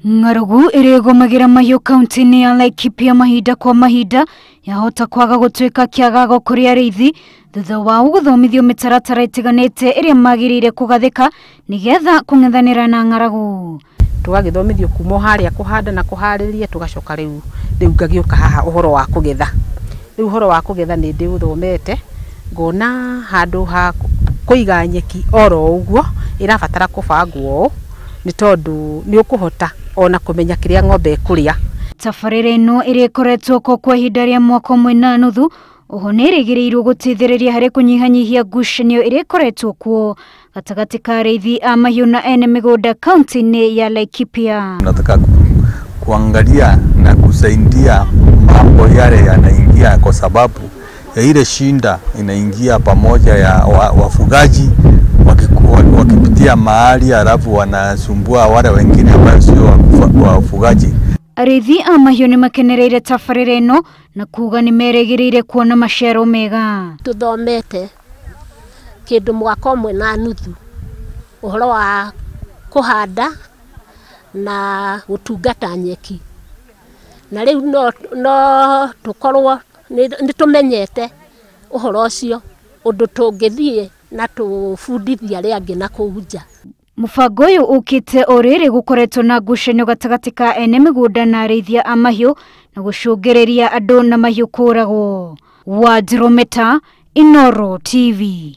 Ng'aragu ĩrĩa ĩgũmagĩra mahiũ kaunti-inĩ ya Laikipia mahinda kwa mahinda yahota kwaga gũtuĩka kĩagago kũrĩ arĩithi thutha wao gũthomithio mĩtaratara ĩtiganĩte ĩrĩa magĩrĩire kũgathĩka nĩgetha kũng'ethanĩra na ng'aragu. Tũgagĩthomithio kuma o harĩa kũhanda na kũharĩria, tũgacoka rĩu rĩu ngagĩũka haha ũhoro wa kũgetha. Rĩu ũhoro wa kũgetha nĩ ndĩũthomete ngona handũ ha kũiga nyeki oro ũguo ĩrabatara kũbangwo ũũ nĩ tondũ nĩ ũkũhota ona kũmenya kĩrĩa ng'ombe ĩkũrĩa. Tabarĩra ĩno ĩrĩa ĩkoretwo kuo kwa ihinda rĩa mwaka ũmwe na nuthu oho nĩ ĩrĩgĩrĩirwo gũteithĩrĩria harĩ kũnyihanyihia ngucanio ĩrĩa ĩkoretwo kuo gatagatĩ ka arĩithi a mahiũ na ene mĩgũnda kaunti-inĩ ya Laikipia. Nataka kuangalia na kusaidia mambo yale yanaingia, kwa sababu ya ile shinda inaingia pamoja ya wafugaji wakipitia mahali halafu wanasumbua wale wengine ambao sio wafugaji. Arĩithi a mahiũ nĩ makenereire tabarĩra ĩno na kuga nĩ merĩgĩrĩire kuona maciaro mega. Tũthomete kĩndũ mwaka ũmwe na nuthu ũhoro wa kũhanda na gũtungata nyeki, na rĩu no tũkorwo nĩ tũmenyete ũhoro ũcio ũndũ tũngĩthiĩ na tũbundithie arĩa angĩ na kũu nja. Mũbango ũyũ ũkĩte o rĩrĩ gũkoretwo na ngucanio gatagatĩ ka ene mĩgũnda na arĩithia a mahiũ na gũcũngĩrĩria andũ na mahiũ kũragwo. Wanjirũ Meta, Inooro TV.